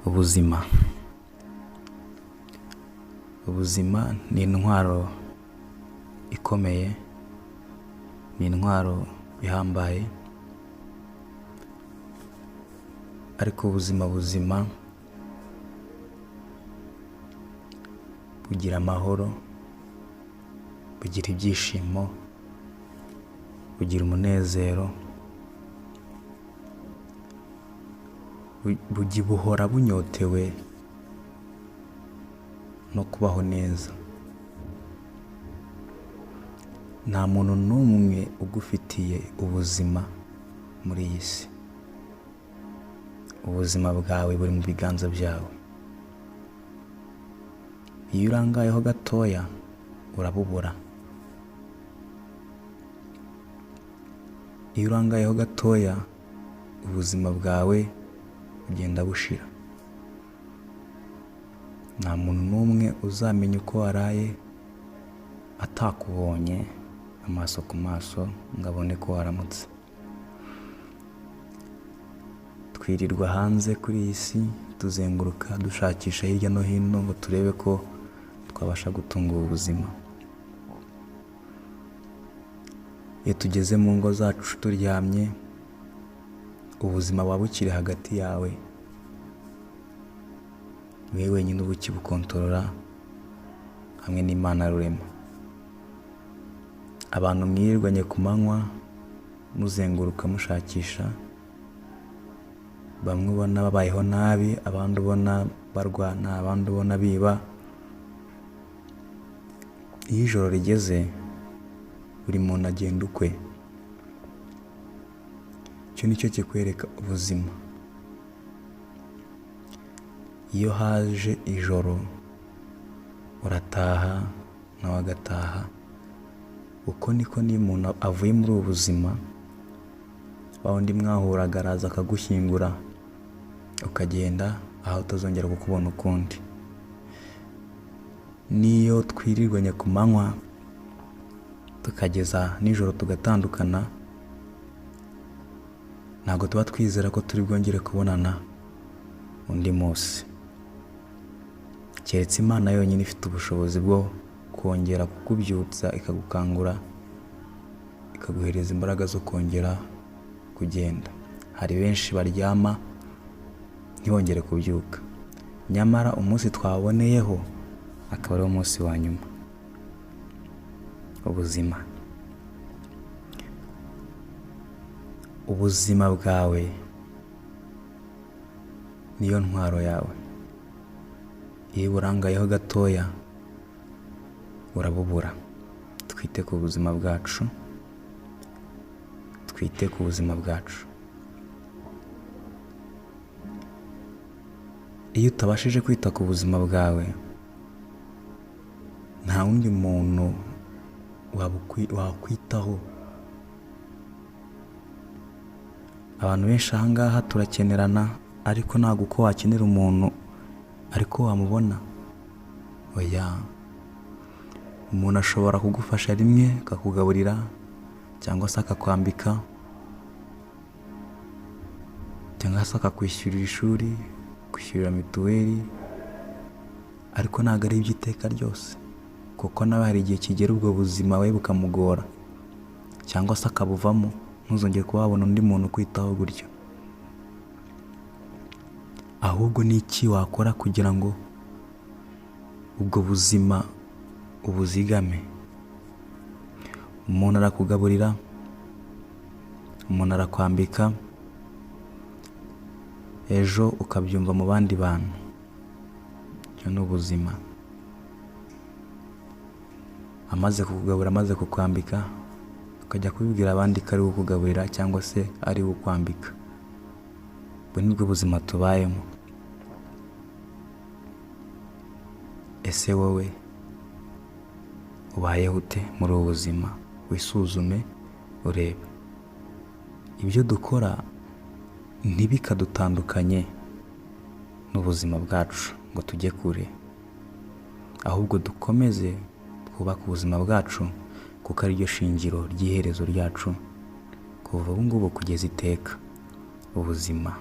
Ubuzima, ubuzima ni intwaro ikomeye, ni intwaro ihambaye, ariko ubuzima buzima bugira amahoro, bugira ibyishimo, bugira umunezero, buhora bunyotewe no kubaho neza. Nta muntu n'umwe ugufitiye ubuzima muri iyi si. Ubuzima bwawe buri mu biganza byawe. Iyo urangayeho gatoya urabubura. Iyo urangayeho gatoya ubuzima bwawe bugenda bushira. Nta muntu n'umwe uzamenya uko waraye atakubonye amaso ku maso ngo abone ko waramutse. Twirirwa hanze kuri iyi si tuzenguruka dushakisha hirya no hino ngo turebe ko twabasha gutunga ubu buzima. Iyo tugeze mu ngo zacu turyamye, ubuzima buba bukiri hagati yawe, ni wowe wenyine uba ukibukontorora hamwe n'Imana rurema. Abantu mwirirwanye ku manywa muzenguruka mushakisha, bamwe ubona babayeho nabi, abandi ubona barwana, abandi ubona biba. Iyo ijoro rigeze buri muntu agenda ukwe. Icyo ni cyo kikwereka ubuzima. Iyo haje ijoro urataha nawe agataha. Uko niko n'iyo umuntu avuye muri ubu buzima, wa wundi mwahuraga araza akagushyingura, ukagenda aho utazongera kukubona ukundi. N'iyo twirirwanye ku manywa tukageza nijoro tugatandukana, ntabwo tuba twizera ko turi bwongere kubonana undi munsi. Keretse Imana yonyine ifite ubushobozi bwo kongera kukubyutsa ikagukangura, ikaguhereza imbaraga zo kongera kugenda. Hari benshi baryama ntibongere kubyuka, nyamara umunsi twaboneyeho akaba ariwo munsi wa nyuma. Ubuzima, ubuzima bwawe niyo ntwaro yawe. Iyo uburangayeho gatoya urabubura. Twite ku buzima bwacu, twite ku buzima bwacu. Iyo utabashije kwita ku buzima bwawe, nta wundi muntu wakwitaho. Abantu benshi aha ngaha turakenerana, ariko ntabwo uko wakenera umuntu ariko wamubona. Oya, umuntu ashobora kugufasha rimwe akakugaburira cyangwa se akakwambika cyangwa se akakwishyurira ishuri, kwishyurira mituweli, ariko ntabwo ari iby'iteka ryose, kuko nawe hari igihe kigera ubwo buzima we bukamugora cyangwa se akabuvamo, ntuzongere kuba wabona undi muntu ukwitaho gutyo. Ahubwo ni iki wakora kugira ngo ubwo buzima ubuzigame? Umuntu arakugaburira, umuntu arakwambika, ejo ukabyumva mu bandi bantu. Icyo ni ubuzima. Amaze kukugaburira, amaze kukwambika, ukajya kubibwira abandi ko ari we ukugaburira cyangwa se ari we ukwambika. Ubu ni bwo buzima tubayemo. Ese wowe ubayeho ute muri ubu buzima? Wisuzume urebe. Ibyo dukora ntibikadutandukanye n'ubuzima bwacu ngo tujye kure, ahubwo dukomeze twubake ubuzima bwacu kuko ariryo shingiro ry'iherezo ryacu kuva ubu ngubu kugeza iteka. Ubuzima.